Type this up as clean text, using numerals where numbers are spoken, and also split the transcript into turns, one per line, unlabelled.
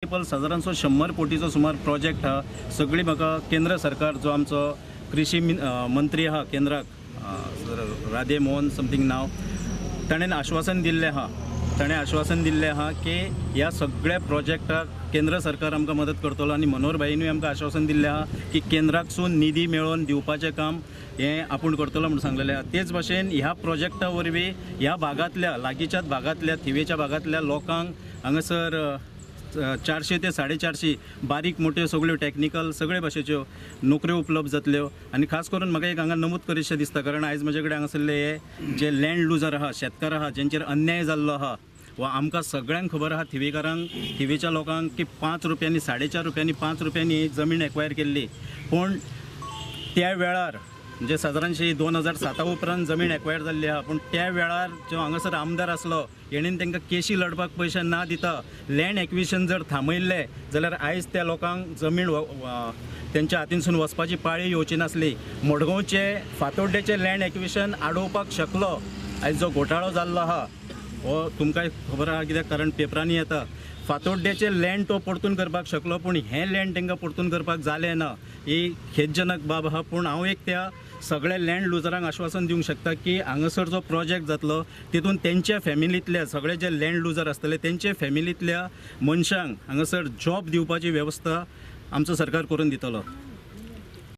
सादारणसो 100 कोटीचो सुमार प्रोजेक्ट हा. सगळी म्हाका केंद्र सरकार जो आमचो कृषी मंत्री आहा केंद्राक राधे मोहन समथींग नांव, ताणें आश्वासन दिल्लें आहा, ताणें आश्वासन दिल्लें आहा की ह्या सगळ्या प्रोजेक्टाक केंद्र सरकार आमकां मदत करतलो आनी मनोहर भाईनूय आमकां आश्वासन दिल्लें आहा की केंद्राकसून निधी मेळोवन दिवपाचें काम हें आपूण करतलो म्हूण सांगलेलें आहा. तेच भाशेन ह्या प्रोजेक्टा वरवीं ह्या भागांतल्या लागींच्याच भागांतल्या थिवेच्या भागांतल्या लोकांक हांगासर 400 ते 450 बारीक मोट्यो सगळ्यो टॅक्निकल सगळे भाशेच्यो नोकऱ्यो उपलब्ध जातल्यो. आनी खास करून म्हाका एक हांगा नमूद करीतशें दिसता, कारण आयज म्हजे कडेन हांगासरले हे जे लँड लुजर आहा, शेतकार आहा, जेंचेर अन्याय जाल्लो आहा वा आमकां सगळ्यांक खबर आहा थिवेकारांक, थिवेच्या लोकांक की 5 रुपयांनी 4.5 रुपयांनी 5 रुपयांनी जमीन एक्वायर केल्ली. पूण त्या वेळार म्हणजे सादारणशी 2007 उपरांत जमीन एक्वायर जाल्ली आहा, पूण त्या वेळार जो हांगासर आमदार आसलो हेणेन तांकां केशी लढपाक पयशे ना दिता लँड एक्विशन जर थांबयल्लें जाल्यार आयज त्या लोकांक जमीन तेंच्या हातीनसून वचपाची पाळी येवची नासली. मडगांवचे फातोड्डेचे लँड एक्विशन आडोवपाक शकलो. आयज जो घोटाळो जाल्लो आहा हो तुमकां खबर आहा कित्याक, कारण पेपरांनी येता. फातोड्डेचे लँड तो परतून करपाक शकलो, पूण हें लँड तांकां परतून करपाक जालें ना, ही खेदजनक बाब आहा. पूण हांव एक त्या सगळ्या लँड लुजरांक आश्वासन दिवंक शकता की हांगासर जो प्रोजेक्ट जातलो तितून तेंच्या फॅमिलींतल्या सगळे जे लँड लुजर आसतले तेंचे फॅमिलींतल्या मनशांक हांगासर जॉब दिवपाची वेवस्था आमचो सरकार करून दितलो.